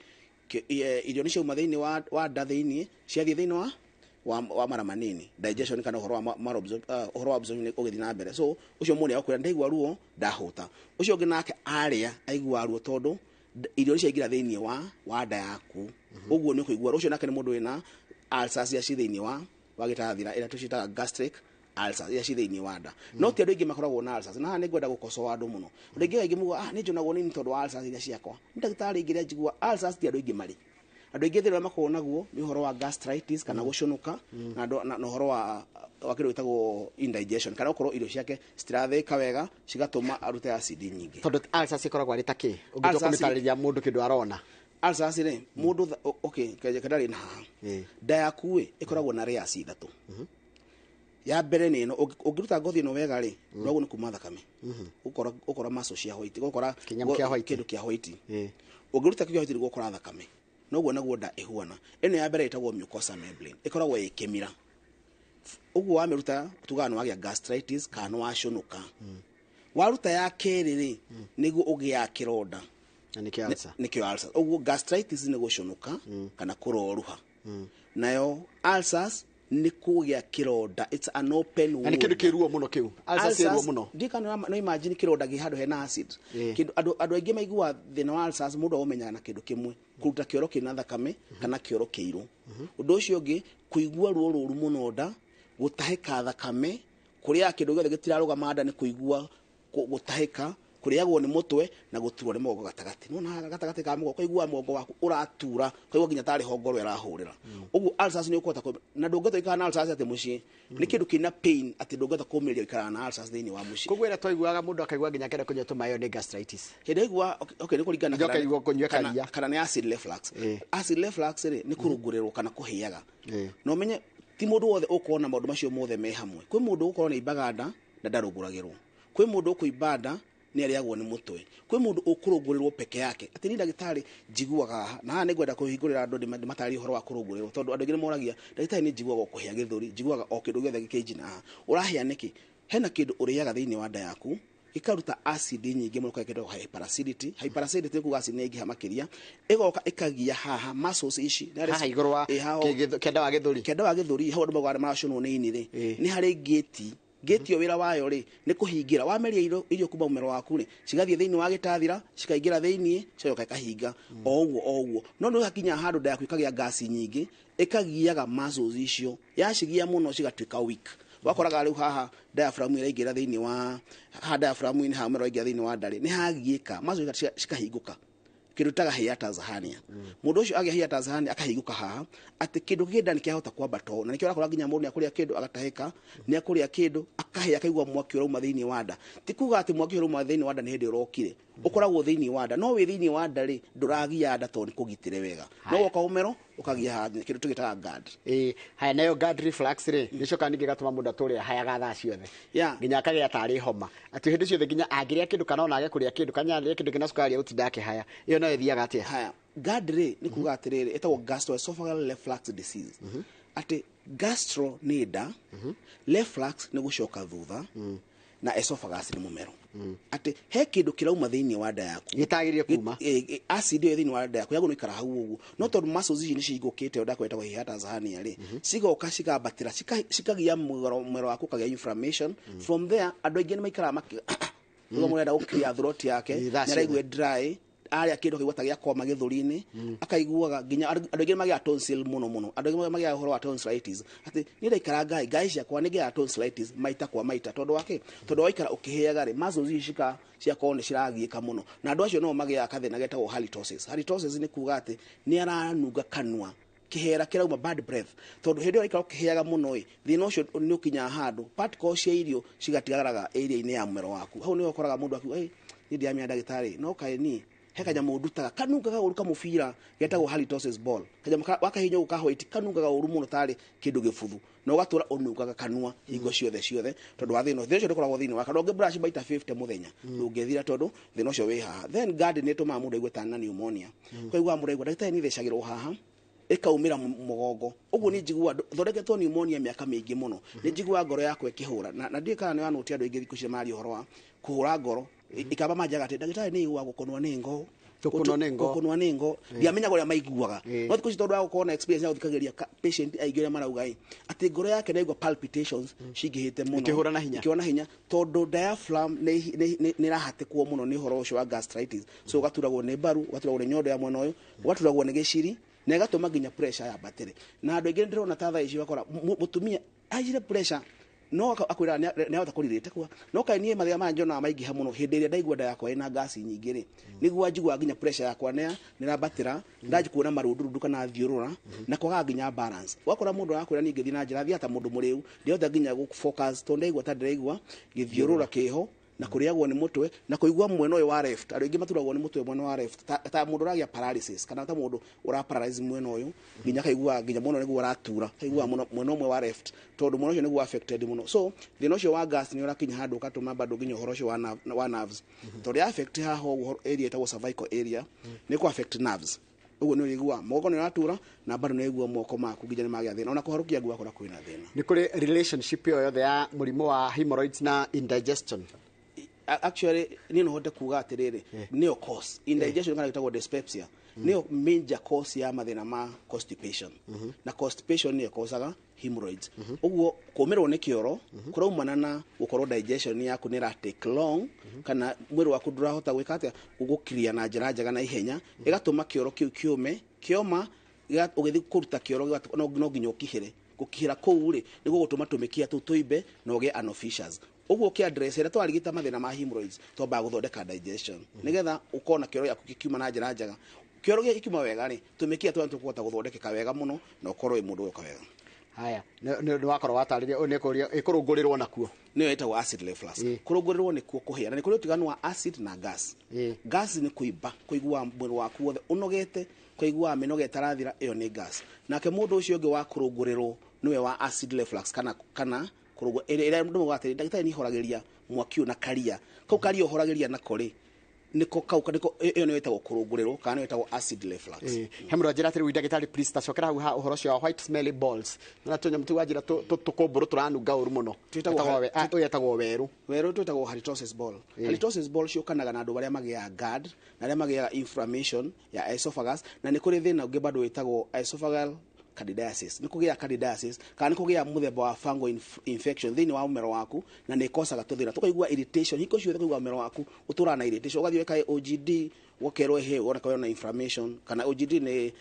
Irio nĩ ciauma thĩinĩ wa nda thĩinĩ, ciathiĩ thĩinĩ wa mara manini, digestion kana ũhoro wa ũhoro wa absorption ũgĩthiĩ na mbere. So ũcio mũndũ nĩagũkwĩra, "Ndaigua ruo ndahũta." Ũcio ũngĩ nake arĩa aiguaga ruo tondũ irio nĩ ciaingĩra thĩinĩ wa nda yaku, ũguo nĩ ũkũigua ruo. Ũcio nake nĩ mũndũ wĩna ulcers iria ci thĩinĩ wa gĩtathira, ĩrĩa tũciĩtaga gastric ulcers iria ci thĩinĩ wa nda. No ti andũ aingĩ makoragwo na ulcers, na haha nĩ ngwenda gũkocoa andũ mũno. Andũ aingĩ aingĩ muga, "Ah, nĩ njonagwo nini tondũ wa ulcers iria ciakwa nĩ ndagĩtarĩ ingĩ ĩrĩa njigua ulcers." Ti andũ aingĩ marĩ. Andũ aingĩ thĩna ũrĩa makoragwo naguo nĩ ũhoro wa gastritis kana gũcũnũka na ũhoro wa kĩndũ gĩtagwo indigestion, kana gũkorwo irio ciake citirathĩĩka wega cigatũma arute acid nyingĩ. Tondũ ulcers ĩkoragwo arĩ ta kĩ ũngĩtua kũmĩtarĩria mũndũ kĩndũ arona? Ulcers rĩ, mũndũ okay, kendarĩ na haha. Nda yaku ĩ ĩkoragwo na layers ithatũ. Ya mbere nĩ ĩno, ũngĩruta ngothi ĩno wega rĩ, noguo nĩ kuma thakame, ũkora muscle cia white, ũgũkora Kĩnyamũ kĩa white. Kĩndũ kĩa white. Ũngĩruta kĩu kĩa white nĩguo ũkora thakame, noguo naguo nda ĩhuana. Ĩno ya mbere ĩtagwo mucosa membrane, ĩkoragwo ĩ kĩmira ũguo. Wamĩruta tugaga nĩ wagĩa gastritis kana nĩ wacũnũka. Waruta ya kerĩ rĩ, nĩguo ũgĩaga kĩronda. Na nĩkĩo ulcer. Nĩkĩo ulcer. Ũguo gastritis nĩ gũcũnũka kana kũroruha, nayo ulcers nĩ kũgĩa kĩronda, it's an open Na nĩ wound. kĩndũ kĩ ruo mũno kĩu, ulcers ĩ ruo mũno. Ndikana no imagine kĩronda gĩ handũ hena acid. Kĩndũ andũ aingĩ maiguaga thĩna wa ulcers, mũndũ aũmenyaga na kĩndũ kĩmwe, kũruta kĩoro kĩna thakame kana kĩoro kĩirũ. Ũndũ ũcio ũngĩ, kũigua ruo rũru mũno nda, gũtahĩka thakame, kũrĩa kĩndũ gĩothe gĩtirarũgama nda, nĩ kũigua gũtahĩka, kũrĩagwo nĩ mũtwe na gũturwo nĩ mũgongo gatagatĩ. Nĩwona haha gatagatĩ ka mũgongo, ũkaigua mũgongo waku ũratura, ũkaigua nginya tarĩ hongoro ĩrahũrĩra ũguo. Ulcers nĩ ũkũhota na ndũngĩhota gũikara na ulcers atĩ mũciĩ nĩ kĩndũ kĩna pain, atĩ ndũngĩhota kũmĩrĩria gũikara na ulcers thĩinĩ wa mũciĩ. Koguo ĩrĩa twaiguaga mũndũ akaigua nginya akenda kũnyua tũmaĩ, ĩyo nĩ gastritis? Hĩndĩ aigua, okay, nĩ kũringana Nginya ũkaigua kũnyua karia. Kana nĩ acid reflux. Acid reflux rĩ, nĩ kũrũngũrĩrwo kana kũhĩaga. Na ũmenye ti mũndũ wothe ũkuona maũndũ macio mothe me hamwe. Kwĩ mũndũ ũgũkorwo nĩ imbaga nda na ndarũngũragĩrwo, kwĩ mũndũ ũkũimba nda nĩ arĩagwo nĩ mũtwe, kwĩ mũndũ ũkũrũngũrĩrwo peke yake, atĩ niĩ ndagĩtarĩ njiguaga haha na haha. Nĩ ngwenda kũhingũrĩra andũ ndĩmatarĩrie ũhoro wa kũrũngũrĩrwo, tondũ andũ aingĩ nĩ moragia, "Ndagĩtarĩ, nĩ njiguaga o kũhĩa gĩthũri, njiguaga o kĩndũ gĩothe gĩkĩnjina haha." Ũrahĩa nĩkĩ? Hena kĩndũ ũrĩaga thĩinĩ wa nda yaku ĩkaruta acid nyingĩ mũno, kĩndũ hyperacidity. Hyperacidity nĩ kuga acid nĩ yaingĩha makĩria, ĩgoka ĩkagia haha muscles ici. Haha igũrũ wa Ĩ, kĩanda wa gĩthũri. Kĩanda wa gĩthũri hau andũ maugaga nĩ maracũnwo nĩ ini rĩ, nĩ harĩ ngĩti. Ngĩti ĩyo wĩra wayo rĩ, nĩ kũhingĩra wameria irio kuma mũmero waku rĩ, cigathiĩ thĩinĩ wa gĩtathira, cikaingĩra thĩinĩ, cigacoka ikahinga o ũguo o ũguo. No nĩ hakinya handũ nda yaku ĩkagĩa ngasi nyingĩ, ĩkagiaga muscles icio, yacigia mũno cigatuĩka weak. Wakoraga rĩu haha diaphragm ĩraingĩra thĩinĩ wa haha diaphragm-inĩ, haha mũmero waingĩra thĩinĩ wa nda rĩ, nĩ hagiĩka, muscles cikahingũka. Kĩndũ taga hiatus hernia. Mũndũ ũcio agĩa hiatus hernia akahingũka haha, atĩ kĩndũ kĩ nda nĩ kĩahota kwambata ũũ, na nĩkĩo ũrakora nginya mũndũ nĩakũrĩa kĩndũ agatahĩka, nĩakũrĩa kĩndũ akahĩa, akaigua mwaki ũrauma thĩinĩ wa nda. Ti kuga atĩ mwaki ũrauma thĩinĩ wa nda nĩ hĩndĩ ũrokire, ũkoragwo thĩinĩ wa nda, no wĩ thĩinĩ wa nda rĩ, ndũragia nda tondũ nĩ kũgitĩre wega, no woka ũmero ũkagia haha kĩndũ tũgĩtaga GERD. Ĩĩ, haya, nayo GERD reflux rĩ, nĩcokaga ningĩ ĩgatũma mũndũ atũre ahayaga thaa ciothe, nginya akagĩa tarĩ homa, atĩ hĩndĩ ciothe nginya angĩrĩa kĩndũ kana ona age kũrĩa kĩndũ kana arĩe kĩndũ kĩna cukari agũtinda akĩhaya. Ĩyo nayo ĩthiaga atĩa? Haya, GERD rĩ, nĩ kuga atĩrĩrĩ, ĩtagwo gastroesophageal reflux disease, atĩ gastro nĩ nda, reflux nĩ gũcoka thutha, na esophagus nĩ mũmero, atĩ he kĩndũ kĩrauma thĩinĩ wa nda yaku gĩtagĩrĩire kuma. Acid ĩyo thĩinĩ wa nda yaku yagũrĩirwo ikara hau ũguo, no tondũ muscles ici nĩ cihingũkĩte, ũndũ kwetagwo hiatus hernia rĩ, cigoka cikambatĩra, cikagia mũmero waku, ũkagĩa inflammation. From there andũ aingĩ nĩ maikaraga maki rĩu mũrenda gũclear throat yake, Thaa nĩaraigua dry, arĩa kĩndũ akaigua ta gĩakoma gĩthũri-inĩ, akaiguaga nginya andũ aingĩ magĩaga tonsil mũno mũno. Andũ aingĩ magĩaga ũhoro wa tonsillitis, atĩ niĩ ndaikara ngai ngai ciakwa nĩ ngĩaga tonsillitis maita kwa maita. Tondũ wa kĩ? Tondũ waikara ũkĩhĩaga rĩ, muscles ici ciakorwo nĩ ciragiĩka mũno, na andũ acio no magĩaga kathĩna getagwo halitosis. Halitosis nĩ kuga atĩ nĩ aranunga kanua, kĩhera kĩrauma, bad breath, tondũ hĩndĩ ĩyo waikara ũkĩhĩaga mũno ĩ, thĩna ũcio nĩ ũkinyaga handũ particles cia irio cigatigaraga area-inĩ ya mũmero waku. Hau nĩho ũkoraga mũndũ akiuga, "Ĩ, niĩ ndiramenya ndagĩtarĩ, no kaĩ niĩ he kanyamũ ndutaga kanungaga ũru, kamũbira getagwo halitosis ball, kanyamũ wakahihinya ũguo ka white, kanungaga ũru mũno tarĩ kĩndũ gĩbuthu, na ũgatũra ũnungaga kanua hingo ciothe ciothe tondũ wa thĩna ũcio." Thĩna ũcio ndũkoragwo thĩinĩ wa kanua. Ũngĩ brush maita 50 mũthenya ndũngĩthira, tondũ thĩna ũcio wĩ haha. Then GERD nĩ ĩtũmaga mũndũ aigue tana pneumonia. Kwaigua mũndũ aigua, "Ndagĩtarĩ, niĩ thecagĩrwo haha ĩkaumĩra mũgongo ũguo, nĩ njiguaga thondeketwo pneumonia mĩaka mĩingĩ mũno, nĩ njiguaga ngoro yakwa ĩkĩhũra." Na ndiũĩ kana nĩ wanũtia andũ aingĩ thikũ ici maria ũhoro wa kũhũra ngoro. Ikamba manjaga atĩ, "Ndagĩtarĩ, nĩ iguaga gũkũnwo nĩ ngo." Gũkũnwo nĩ ngo. Gũkũnwo nĩ ngo. Ndiamenyaga ũrĩa maiguaga, no thikũ ici tondũ wa gũkorwo na experience ya gũthikagĩrĩria patient aingĩ ũrĩa marauga ĩ, atĩ ngoro yake nĩ aigua palpitations cingĩhĩte mũno. Ikĩhũra na hinya. Ikĩhũra na hinya, tondũ diaphragm nĩ ĩrahatĩkwo mũno nĩ ũhoro ũcio wa gastritis. So ũgaturagwo nĩ mbaru, ũgaturagwo nĩ nyondo ya mwena ũyũ, ũgaturagwo nĩ gĩciri, na ĩgatũma nginya pressure yambatĩre. Na andũ aingĩ ndĩrona ta thaa ici wakora mũtumia aicire pressure, no akwĩraga nĩ ahota kũrirĩte kwa no kaĩ niĩ mathĩna maya njonaga maingĩha mũno hĩndĩ ĩrĩa ndaigua nda yakwa ĩna ngasi nyingĩ rĩ, nĩguo njiguaga nginya pressure yakwa nĩ nĩrambatĩra, ndanji kuona marundurundu kana thiũrũra na kwagaga nginya balance. Wakora mũndũ arakwĩra, "Niĩ ngĩthiĩ na njĩra thiaga ta mũndũ mũrĩu, ndĩhota nginya gũ focus tondũ ndaigua ta ndĩraigua gĩthiũrũra kĩho na kũrĩagwo nĩ mũtwe na kũigua mwena ũyũ wa left." Andũ aingĩ maturagwo nĩ mũtwe mwena wa left, ta mũndũ ũragĩa paralysis kana ta mũndũ ũra paralyze mwena ũyũ, nginya akaigua nginya mwena ũyũ nĩguo ũratura, akaigua mũno mwena ũmwe wa left, tondũ mwena ũcio nĩguo affected mũno. So thĩna ũcio wa gas nĩ ũrakinya handũ ũgatũma bado nginya ũhoro ũcio wa nerves, tondũ ya affect haha ũguo area ĩtagwo cervical area, nĩ kũ affect nerves ũguo nĩ ũrĩigua moko nĩ ũratura, na bado nĩ ũraigua moko maku nginya nĩ magĩa thĩna, ona kũharũkia nguo akora kwĩna thĩna. Nĩ kũrĩ relationship ĩyo yothe ya mũrimũ wa hemorrhoids na indigestion? Actually niĩ no hote kuga atĩrĩrĩ, nĩyo cause indigestion kana gĩtagwo dyspepsia, nĩyo major cause ya mathĩna ma constipation, na constipation nĩyo ĩkosaga hemorrhoids. Ũguo kũmĩrwo nĩ kĩoro kũraumana na gũkorwo digestion yaku nĩ ĩra take long, kana mwĩrĩ waku ndũrahota gwĩka atĩa, gũclear na njĩra njega na ihenya, ĩgatũma kĩoro kĩu kĩũme. Kĩoma, ũgĩthiĩ kũruta kĩoro no nginya ũkihĩre. Gũkihĩra kũu rĩ, nĩguo gũtũma tũmĩkiha tũu tũimbe na ũgĩe anal fissures. Ũguo ũkĩ address ĩrĩa twarigita mathĩna ma hemorrhoids, twambaga gũthondeka digestion nĩgetha ũkorwo na kĩoro gĩaku gĩkiuma na njĩra njega. Kĩoro gĩkiuma wega rĩ, tũmĩkiha tũrĩa tũkũhota gũthondekeka wega mũno na ũkorwo wĩ mũndũ ũgũka wega. Haya, nĩ wakorwo watarĩria ũyũ nĩ kũria ĩkũrũngũrĩrwo nakuo. Nĩyo ĩtagwo acid reflux. Kũrũngũrĩrwo nĩkuo kũhĩa, na nĩ kũrĩ ũtiganu wa acid na gas. Gas nĩ kũimba, kũigua mwĩrĩ waku wothe ũnogete, kũigua mĩnoga ĩtarathira, ĩyo nĩ gas. Nake mũndũ ũcio ũngĩ wa kũrũngũrĩrwo nĩwe wa acid reflux, kana kũrũngũ ĩrĩa ĩrĩa mũndũ augaga atĩrĩ, "Ndagĩtarĩ, niĩ horagĩria mwaki ũyũ na karia kau." Karia ũhoragĩria nako rĩ, nĩko kau nĩko, ĩyo nĩyo ĩtagwo kũrũngũrĩrwo kana nĩyo ĩtagwo acid reflux. He mũndũ anjĩra atĩrĩ, ndagĩtarĩ, please tacokera hau ha ũhoro ũcio wa white smelly balls, na tũnyamũ tũu wanjĩra tũkũmbũrũ tũranunga ũru mũno. Ũyũ etagwo werũ. Werũ twĩtagwo halitosis ball. Halitosis ball ciũkanaga na andũ arĩa magĩaga GERD na arĩa magĩaga inflammation ya esophagus, na nĩ kũrĩ thĩna ũngĩ bado wĩtagwo esophageal candidiasis. Nĩ kũgĩa candidiasis kana nĩ kũgĩa mũthemba wa fungal infection thĩinĩ wa mũmero waku, na nĩ ĩkosaga tũthĩna tũkaigua irritation hingo ciothe, kũigua mũmero waku ũtũraga na irritation. Ũgathiĩ wĩka OGD, ũkerwo hĩ wona na inflammation, kana OGD nĩ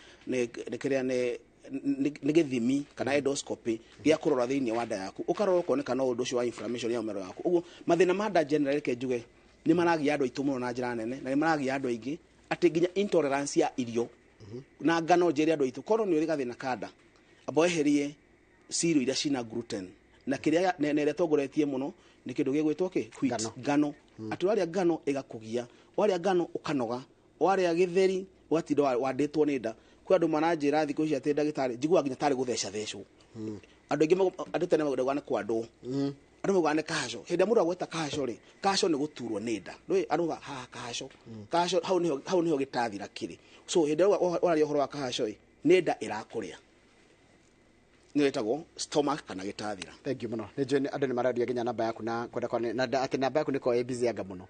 kĩrĩa nĩ gĩthimi kana endoscopy gĩa kũrora thĩinĩ wa nda yaku, ũkarora ũkoneka no ũndũ ũcio wa inflammation ya mũmero waku. Ũguo mathĩna ma nda general, reke njuge nĩ maragia andũ aitũ mũno na njĩra nene, na nĩ maragia andũ aingĩ Atĩ nginya intolerance ya irio na ngano njĩre andũ aitũ korwo nĩ ũrĩ gathĩna ka nda amba weherie cereal iria cina gluten na kĩrĩa na ĩrĩa tongoretie mũno nĩ kĩndũ gĩgwĩtwo kĩ wheat. Ngano. Ngano. Atĩ warĩa ngano ĩgakũgia, warĩa ngano ũkanoga, warĩa gĩtheri ũgatinda wandĩtwo nĩ nda. Kwĩ andũ maranjĩra thikũ ici atĩ ndagĩtarĩ njiguaga nginya tarĩ gũtheca thecwo. Andũ aingĩ andũ tene maugaga nĩ kwandwo, andũ maugaga nĩ kahaco. Hĩndĩ ĩrĩa mũndũ agweta kahaco rĩ, kahaco nĩ gũturwo nĩ nda. Ndũĩ andũ maugaga haha kahaco, kahaco hau nĩho, hau nĩho gĩtathira kĩrĩ. So hĩndĩ ĩrĩa ũraria ũhoro wa kahaco ĩ, nĩ nda ĩrakũrĩa, nĩyo ĩtagwo stomach kana gĩtathira. Thank you mũno. Nĩ njũĩ andũ nĩ marendia nginya namba yaku na kwenda kwa na atĩ namba yaku nĩ koragwo ĩ busy anga mũno.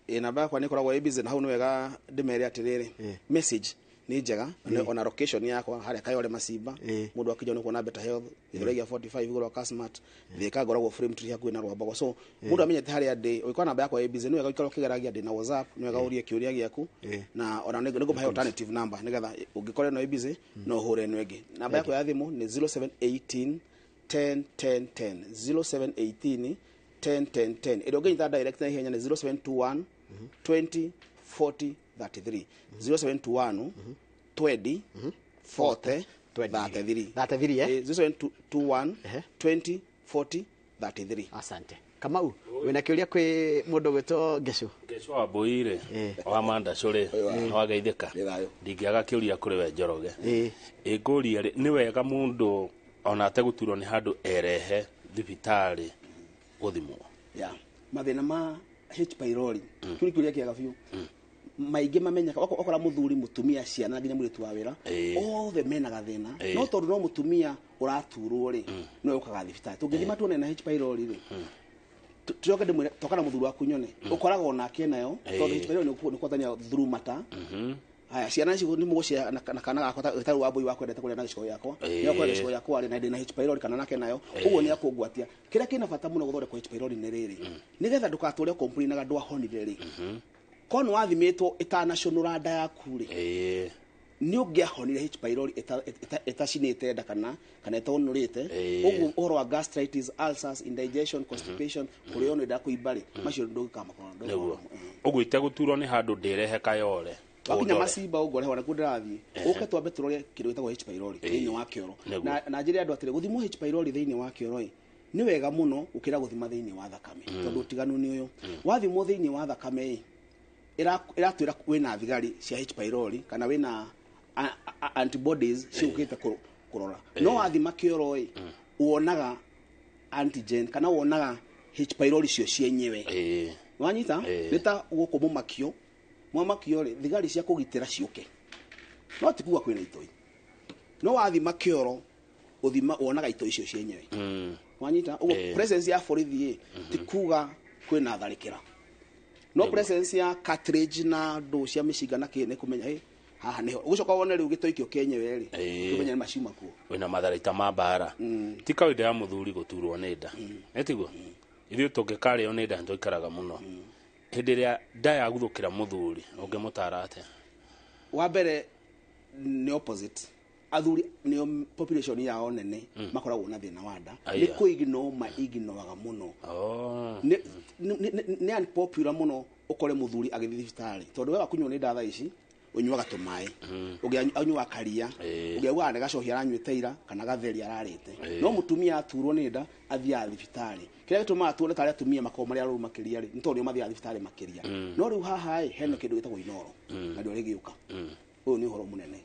Ĩ, namba yakwa nĩ ĩkoragwo ĩ busy, na hau nĩ wega ndĩmere atĩrĩrĩ, message nĩ njega ona location yakwa harĩa Kayole Macimba. Mũndũ akinya nĩ kuona Better Health Gĩthũrai 45 igũrũ wa Kasmart Thika, ngoragwo frame tree hakuhĩ na Rwambogo. So mũndũ amenyete harĩa ndĩ. Ũngĩkorwo namba yakwa ĩ busy, nĩ wega ũikare ũkĩgeragia. Ndĩ na WhatsApp, nĩ wega ũrie kĩũria gĩaku na ona nĩ ngũmahe alternative number nĩgetha ũngĩkorwo ĩno ĩ busy no ũhũre ĩno ĩngĩ. Namba yakwa ya thimũ nĩ 0718 10 10 10, 0718 10 10 10. Ĩrĩa ũngĩnyita direct na ihenya nĩ 0721 20 40 33, 0721 20 40 33. 33, eh? 0721 20 40 33. Asante. Kamau, wĩna kĩũria kwĩ mũndũ gwĩtwo Ngecu? Ngecu wa Mbui rĩ, wa Mandacũ rĩ, wageithĩka. Nĩ thayũ. Ndingĩaga kĩũria kũrĩ we Njoroge. Ĩ, ngũria rĩ, nĩ wega mũndũ ona ategũturwo nĩ handũ erehe thibitarĩ gũthimwo? Ya mathĩna ma H pylori, kĩu nĩ kĩũria kĩega biũ. Maingĩ mamenyeka wakora mũthuri, mũtumia, ciana, nginya mũirĩtu wa wĩra, othe mena gathĩna. No tondũ no mũtumia ũraturwo rĩ, no ũkaga thibitarĩ. Tũngĩthima tuone na H pylori rĩ, tucoke ndĩmwĩre toka na mũthuri waku nyone ũkoragwo nake nayo, tondũ H pylori nĩ kũgwatania through mata. Haya, ciana ici nĩ mũgũcia na kana gakwa gatarĩ wa mbui wakwendete kũrĩa na gĩcigo gĩakwa, nĩ akũrĩa gĩcigo gĩakwa rĩ, na ndĩ na H pylori kana nake nayo, ũguo nĩ akũngwatia. Kĩrĩa kĩna bata mũno gũthondekwo H pylori nĩ rĩrĩ, nĩgetha ndũgatũre complainaga ndwahonire rĩ. Korwo nĩ wathimĩtwo ĩtanacũnũra nda yaku rĩ, nĩ ũngĩahonire H pylori ĩtacinĩte nda kana ĩtonũrĩte. Ũguo ũhoro wa gastritis, ulcers, indigestion, constipation, kũrĩo nĩ nda, kũimba rĩ, macio ndũngĩkamakora. Nĩguo ũguo itegũturwo nĩ handũ ndĩrehe Kayole. Wakinya ũndore. Macimba ũngore hona kuo ndĩrathiĩ, ũke twambe tũrore kĩndũ gĩtagwo H pylori thĩinĩ wa kĩoro. Na njĩre andũ atĩrĩ, gũthimwo H pylori thĩinĩ wa kĩoro ĩ nĩ wega mũno gũkĩra gũthima thĩinĩ wa thakame, tondũ ũtiganu nĩ ũyũ: wathimwo thĩinĩ wa thakame ĩ, ĩratwĩra wĩna thigari cia H pylori kana wĩna antibodies ciũkĩte kũrora. No wathima kĩoro ĩ, wonaga antigen kana wonaga H pylori cio cienyewe. Wanyita? Nĩ ta gũkũ mũmakio mwamakio rĩ, thigari cia kũgitĩra ciũke, no ti kuga kwĩna itoi. No wathima kĩoro ũthima wonaga itoi icio cienyewe. Wanyita ũguo? Presence ya borithi ĩ ti kuga kwĩna tharĩkĩra, no presence ya cartridge na ndũ cia mĩcinga na kĩ nĩ kũmenya ĩ haha nĩho ũgũcoka wone rĩu gĩtoi kĩo kĩenyewe rĩ, kũmenya nĩ maciuma kuo. Wĩna matharaita ma mbara. Ti kawaida ya mũthuri gũturwo nĩ nda, ĩtiguo ithuĩ tũngĩkarĩo nĩ nda nĩtũikaraga mũno. Hĩndĩ ĩrĩa nda yaguthũkĩra mũthuri, ũngĩmũtara atĩa? Wa mbere nĩ opposite, athuri nĩo population yao nene makoragwo na thĩna wa nda. Nĩ kũignore maignoraga mũno. Nĩ unpopular mũno ũkore mũthuri agĩthiĩ thibitarĩ, tondũ we wakunywo nĩ nda thaa ici ũnyuaga tũmaĩ, ũngĩ anyuaga karia, ũngĩ augaga nĩ gacohi aranyuĩte ira kana gatheri ararĩte. No mũtumia aturwo nĩ nda athiaga thibitarĩ. Kĩrĩa gĩtũmaga tuone tarĩ atumia makoragwo marĩ arũaru makĩria rĩ, nĩ tondũ nĩo mathiaga thibitarĩ makĩria. No rĩu haha ĩ hena kĩndũ gĩtagwo inoro na ndio rĩgĩũka. Ũyũ nĩ ũhoro mũnene.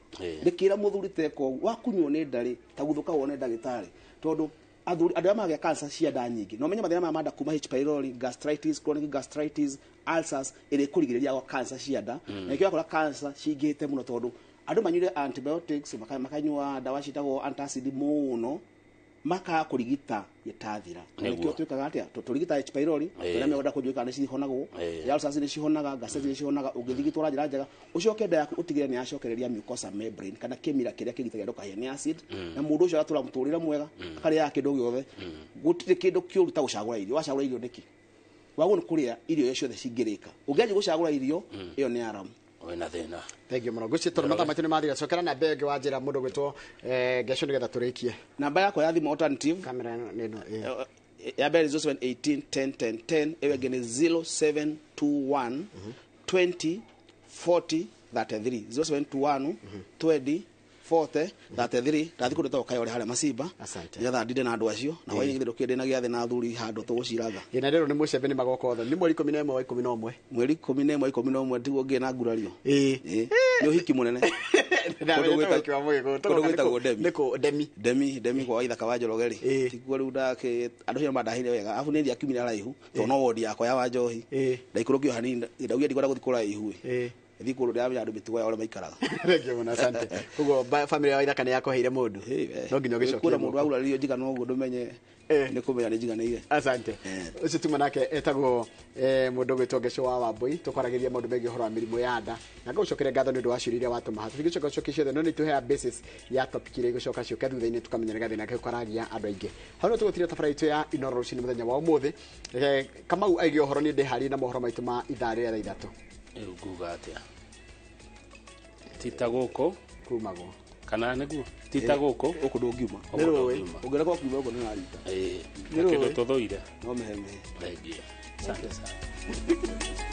Ndĩkĩra mũthuri teka ũguo, wakunywo nĩ nda rĩ, ta guthũka wone ndagĩtarĩ, tondũ athuri andũ arĩa magĩa cancer cia nda nyingĩ, no menye mathĩna maya ma nda kuma H pylori, gastritis, chronic gastritis, ulcers, ĩrĩ kũrigĩrĩria gwa cancer cia nda. Na nĩkĩo wakora cancer cingĩhĩte mũno, tondũ andũ manyuire antibiotics, makanyua ndawa ciĩtagwo antacid mũno, makaga kũrigita gĩtathira. Na nĩkĩo twĩkaga atĩa? Tũrigitaga H pylori, tũrĩa megwenda kũnjũĩ kana nĩ cihonagwo, ulcers nĩ cihonaga, gastritis nĩ cihonaga ũngĩthigitwo na njĩra njega, ũcoke nda yaku ũtigĩrĩre nĩ yacokereria mucosa membrane kana kĩmira kĩrĩa kĩgitagĩra ndũkahĩe nĩ acid, na mũndũ ũcio agatũra mũtũrĩre mwega akarĩaga kĩndũ gĩothe. Gũtirĩ kĩndũ kĩũru ta gũcagũra irio. Wacagũra irio nĩkĩ? Wagwo nĩ kũrĩa irio ciothe cingĩrĩka. Ũngĩanjia gũcagũra irio, ĩyo nĩ aramu. Wĩna thĩna. Thank you mũno. Ngwĩciria tondũ mathaa maitũ nĩ mathira, cokera namba ĩngĩ wa njĩra mũndũ gwĩtwo Ngecu nĩgetha tũrĩkie. Namba yakwa ya thimũ alternative, Kamera ĩno nĩ ĩno. Ya mbere 0718 10 10 10, ĩyo ĩngĩ nĩ 0721 20 40. 33 0721 20 40 33. Ndathi kũndũ gwĩtagwo Kayore harĩa Macimba. Asante. Nĩgetha ndinde na andũ acio na hwaĩ-inĩ githĩ ndũkĩrĩ na gĩathĩ na athuri handũ tũgũciraga. Ĩ, na rĩrũ nĩ mũcembe nĩ magoka othe, nĩ mweri 11 wa 11. Mweri 11 11 tiguo ngĩe na ngurario. Ĩ. Ĩ, nĩ ũhiki mũnene. Kũndũ gwĩtagwo Ndemi. Nĩkũ Ndemi? Ndemi kwa Waithaka wa Njoroge rĩ, tiguo rĩu ndakĩ andũ acio mandahire wega, arabu nĩ ndiakiumire haraihu tondũ no wondi yakwa ya Wanjohi. Ndaikũrũkio hanini, ndaugire ndikwenda gũthiĩ kũraihu ĩ, thiĩ kũndũ ndĩramenya andũ mĩtugo yao ũrĩa maikaraga. Thengiũ mũno, asante. Koguo famĩlĩ ya Waithaka nĩ yakũheire mũndũ, no nginya ũgĩcokie Kwĩna mũndũ moko. waguraririo njigana ũguo ndũmenye nĩ kũmenya nĩ njiganĩire. Asante. Ũcio tuma nake etagwo mũndũ ũgwĩtwo Ngeco wa Wambui, tũkwaragĩria maũndũ megiĩ ũhoro wa mĩrimũ ya nda, na ngũgũcokeria ngatho nĩ ũndũ wa ciũria iria watũma haha. Tũtingĩcoka gũcokia ciothe, no nĩ tũhea basis ya topic iria igũcoka ciũke thutha-inĩ, tũkamenya nĩ gathĩna kau karagia andũ aingĩ. Hau no tũgũtiria tabarĩra itũ ya Inoro rũcinĩ mũthenya wa ũmũthĩ. Kamau aige ũhoro, niĩ ndĩharĩrie na mohoro maitũ ma ithaa rĩrĩa thaa 3. Rĩu nguga atĩa, tita gũkũ Kumagwo. Kana nĩguo tita gũkũ? Gũkũ ndũngiuma. Gũkũ Nĩ rũĩ. ndũngiuma. Ũngĩreka ũkiuma ũguo nĩ warita. Ĩ, Nĩ na kĩndũ rũĩ. tũthũire. No mehemehe. Thengiũ, asante sana.